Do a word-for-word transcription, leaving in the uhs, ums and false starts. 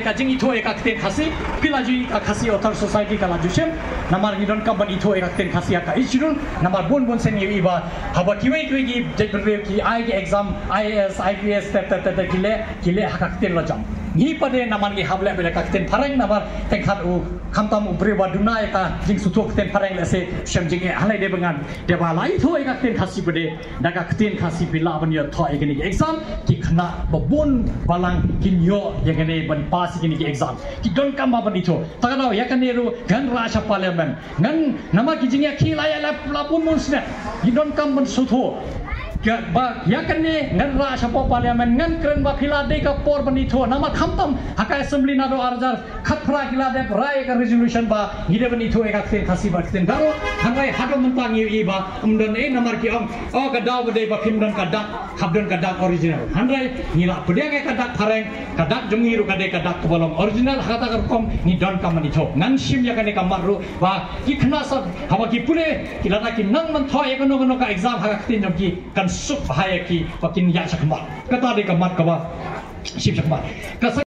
Ka jingithuh ïa ka ktien Khasi, phi la ju ïohi ka Khasi Author Society ka la ju shim, namar ngi donkam ban ithuh ïa ka ktien Khasi ha ka institution, namar bun bun sien ngi ïohi ba, haba kiwei kiwei ki jaitbynriew ki ai ki exam, I A S, I P S, te, te, te, te, ki leh, ki leh ha ka ktien la jong ngi pat de namar ngi hap leh beit ha ka ktien phareng, namar teng khat u, khamtam u briew ba duna ïa ka jingsngewthuh ktien phareng lehse, shem jingeh, hangne de ba ngan, de ba la ithuh ïa ka ktien Khasi pat de, da ka ktien Khasi phi lah ban ïoh thoh ïa kine ki exam, ki khynnah ba bun balang kin ïoh ïa kane ban pass ïa kine ki exam. Ki donkam ba ban ithuh. Ta ka daw ïa kane ruh ngan rah sha parliament. Ngan namar ki jingïakhih la ïa la, la bun bun snem. Ki donkam ban sngewthuh. Ka ba ïa kane ngan rah sha parliament, ngan kren ba phi la dei ka por ban ithuh. Namar khamtam ha ka assembly naduh ar hajar khatphra ki la dep rai ïa ka resolution ba ngi dei ban ithuh ïa ka ktien Khasi bad ktien Garo. Hynrei haduh mynta ngi ïohi ba ym don ei, namar ki ong, oh, ka daw ba dei ba phim don ka dak, hap don ka dak original. Hynrei ngi la pdiang ïa ka dak phareng, ka dak jong ngi ruh ka dei ka dak kaba long original. Ha kata ka rukom ngi donkam ban ithuh. Ngan shim ïa kane ka mat ruh ba ki khynnah sa haba ki pule, ki lada ki nang ban thoh ïa kano kano ka exam ha ka ktien jong ki, kan suk bha ïa ki ba kin ïaid shakhmat. Kata dei ka mat kaba shim shakhmat. Ka